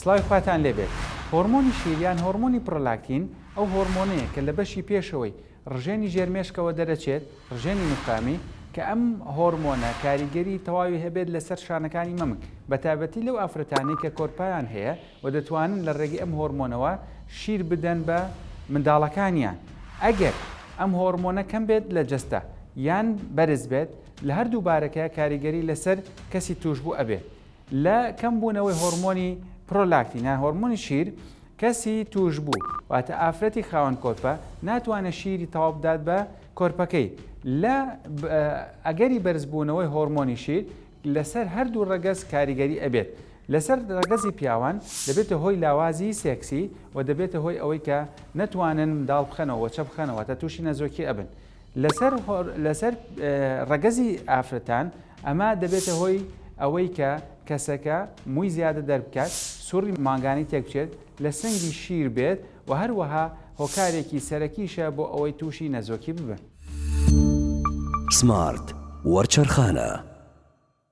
سڵاوی خواتان لێبێت. هۆرمۆنی شیر یان هۆرمۆنی پرۆلاکتین ئەو هۆرمۆنەیە کە لە بەشی پێشەوەی ڕژێنی ژێر مێشکەوە دەرەچێت، ڕژێنی نوخامی، کە ئەم هۆرمۆنە کاریگەری تەواوی هەبێت لەسەر شانەکانی مەمک، بەتایبەتی لەو ئافرەتانەی کە کۆرپەیان هەیە و دەتوانن لە ڕێگەی ئەم هۆرمۆنەوە شیر بدەن بە منداڵەکانیان. ئەگەر ئەم هۆرمۆنە کەم بێت لە جەستە یان بەرز بێت لە هەردوو بارەکە کاریگەری لەسەر کەسی تووشبوو ئەبێت. لە کەم بوونەوەی هۆرمۆنی پرۆلاکتین یان هۆرمۆنی شیر، کەسی تووشبوو واتە ئافرەتی خاوەن کۆرپە ناتوانێت شیری تەواو بدات بە کۆرپەکەی. لە ئەگەری بەرزبوونەوەی هۆرمۆنی شیر لەسەر هەردوو ڕەگەز کاریگەری ئەبێت. لەسەر ڕەگەزی پیاوان دەبێتە هۆی لاوازی سێکسی و دەبێتە هۆی ئەوەی کە نەتوانن منداڵ بخەنەوە وەچە بخەنەوە واتە تووشی نەزۆکی ئەبن. لەسەر لەسەر ڕەگەزی ئافرەتان ئەمە دەبێتە هۆی ئەوەی کە کەسەکە مووی زیادە دەربکات، سوڕی مانگانەی تێکبچێت، لە سنگی شیر بێت و هەروەها هۆکارێکی سەرەکیشە بۆ ئەوەی تووشی نەزۆکی ببن. سمارت وەرچەرخانە.